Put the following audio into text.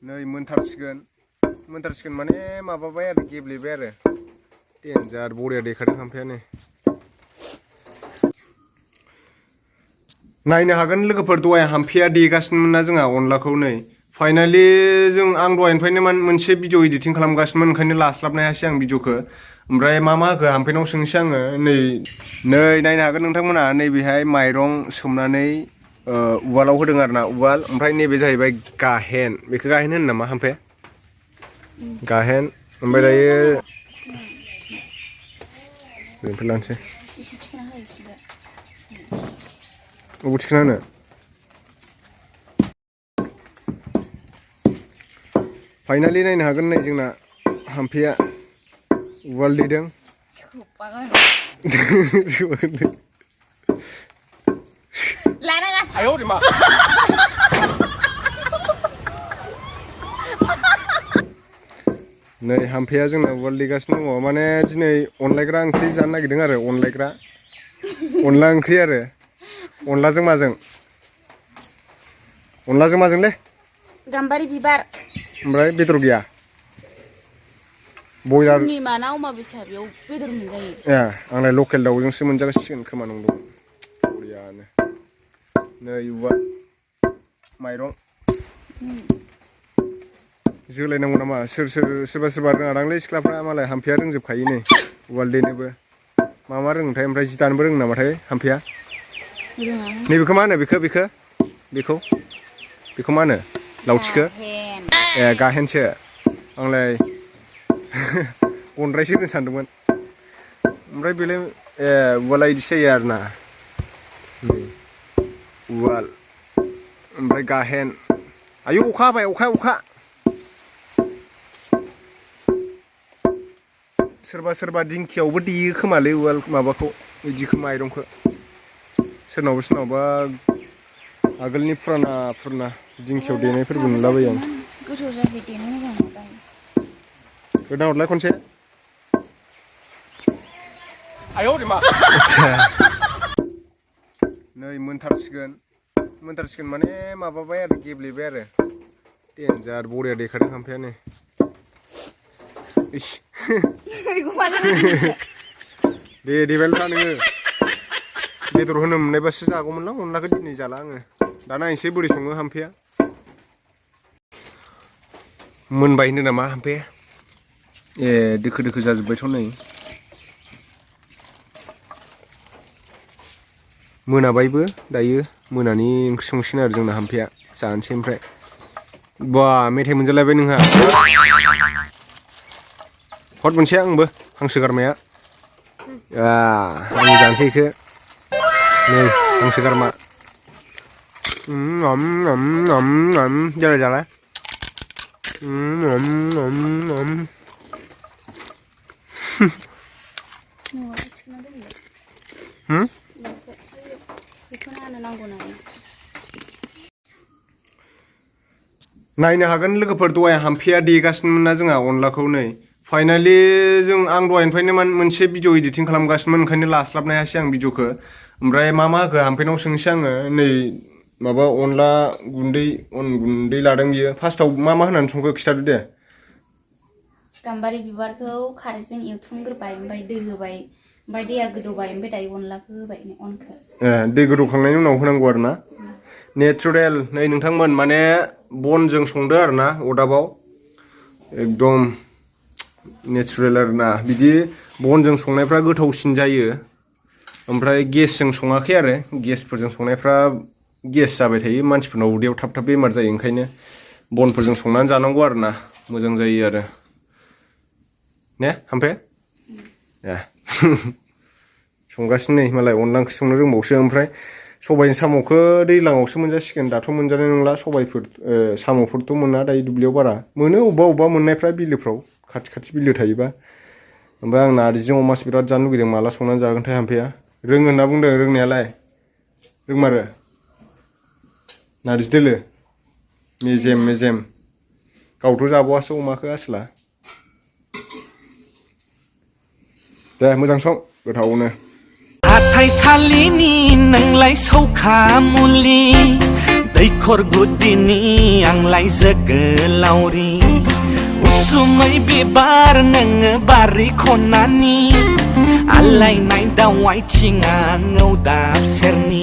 नै मोनथारसिगोन माने माबाबाय आरो गेब्लेबाय आरो देन्जार बरिया देखादों हामफेयानो नायनो हागोन लोगोफोर दहाय हामफेया देगासिनोमोन ना जोंहा अनलाखौ नै फाइनालि आं दहायनिफ्रायनो मोनसे भिडिअ एडिटिं खालामगासिनोमोन ओंखायनो लास्लाबनो हायासै आं भिडिअखौ ओमफ्राय मा होखो हामफेनाव सोंसै आङो नै नायनो हागोन नोंथांमोना नैबेहाय माइरं सोमनानै उवालाव होदों आरो ना उवाल ओमफ्राय नैबे जाहैबाय गाहेन बेखौ गाहेन होनो नामा हामफे गाहेन ओमफ्राय दायो बेनिफ्राय लानोसै अबाव थिखोना होनो फाइनालि नायनो हागोन नै जोंना हामफेया उवाल देदों नै हामफेया जोंना उवाल देगासिनो दङ माने दिनै अनलायग्रा ओंख्रि जानो नागिरदों आरो अनला ओंख्रि आरो अनलाजों माजोंलै गाम्बारि बिबार ओमफ्राय बेदर गैया बयलार निमाना अमा बेसा बेयाव बेदर मोनजायो ए आंलाय लकेल दाउजोंसो मोनजागासिगोन खोमा नंदों बरियानो नै उवाल माइरं जोलायनांगौ नामा सोरबा रोङादांलै सिख्लाफ्रा मालाय हामफेया रोंजोबखायो नै उवाल देनोबो मा रोङोथाय ओमफ्राय जि दानोबो रोङो नामाथाय हामफेया नैबेखौ मा होनो बेखौ मा होनो लावथिखौ ए गाहेनसो आंलाय गनद्रायसो होनो सानदोंमोन ओमफ्राय बेलाय ए उवाला इदिसो जायो आरोना उवाल ओमफ्राय गाहेन आयौ अखा हाबाय अखा सोरबा दिंखियावबो देयो खोमालै उवाल माबाखौ बिदिखौ माइरंखौ सोरनावबा आगोलनि फुराना दिंखियाव देनायफोरबो नुलाबायो आं गोथाव जाबाय देनो मोजां मोनबाय गोदान हरलाय खनसे नै मोनथारसिगोन माने माबाबाय आरो गेब्लेबाय आरो देन्जार बरिया देखादों हामफेयानो दे देबायल' था नोङो बेदर होनो मोननायबासो जागौमोनलां अनलाखौ दिनै जाला आङो दाना एसे बोरै सङो हामफेया मोनबाय होनदों नामा हामफेया ए दोखो जाजोब्बायथ' नै मोनाबायबो दायो मोनानि ओंख्रि संसिगोन आरो जोंना हामफेया जानोसै ओमफ्राय बा मेथाइ मोनजालायबाय नोंहा हर मोनसे आंबो हांसो गारमाया आं जानोसै इखो नै हांसो गारमा जाला नायनो हागोन लोगोफोर दहाय हामफेया देगासिनोमोन ना जोंहा अनलाखौ नै फाइनालि आं दहायनिफ्रायनो मोनसे भिडिअ एडिटिं खालामगासिनोमोन ओंखायनो लास्लाबनो हायासै आं भिडिअखौ ओमफ्राय मा होखो हामफेनाव सोंसै आङो नै माबा अन गुन्दै लादों बियो फार्स्टआव मा होनानै संखो खिथादो दे गाम्बारि बिबारखौ खारैजों एवथुमग्रोबाय ओमफ्राय दै होबाय ओमफ्राय दैया गोदौबाय ओमफ्राय दायो अनलाखौ होबाय अनखौ ए दै गोदौखांनायनि उनाव होनांगौ आरो ना नेचारेल नै नोंथांमोन माने बनजों संदो आरो ना अरदाबाव एकदम नेचारेल आरो ना बिदि बनजों संनायफ्रा गोथावसिन जायो ओमफ्राय गेसजों सङाखै आरो गेसफोरजों संनायफ्रा गेस जाबाय थायो मानसिफोरनाव उदैयाव थाब बेमार जायो ओंखायनो बनफोरजों संनानै जानांगौ आरो ना मोजां जायो आरो ने हामफे ए संगासिनो नै मालाय अनला ओंख्रि संनो रोंबावसो ओमफ्राय सबायजों साम'खौ दैज्लाङावसो मोनजासिगोन दाथ' मोनजानाय नंला साम'फोरथ' मोना दायो दुब्लियाव बारा मोनो अबेबा मोननायफ्रा बिलोफ्राव खाथि बिलो थायोबा ओमफ्राय आं नारजिजों अमासो बिराद जानो लुगैदों माला संनानै जागोनथाय हामफेया रोङो होनना बुंदों रोंनायालाय रोंमारो नारजि दोलो मेजेम गावथ' जाबावासो अमाखौ आसोला दे मोजां सं गोथावनो हाथाइसालिनि नोंलाय सौखा मुलि दैखर गुदिनि आंलाय जोगोलावरि उसुमै बिबार नोङो बारि खनानि आलायनाय दाव आथिङा दाब सेरनि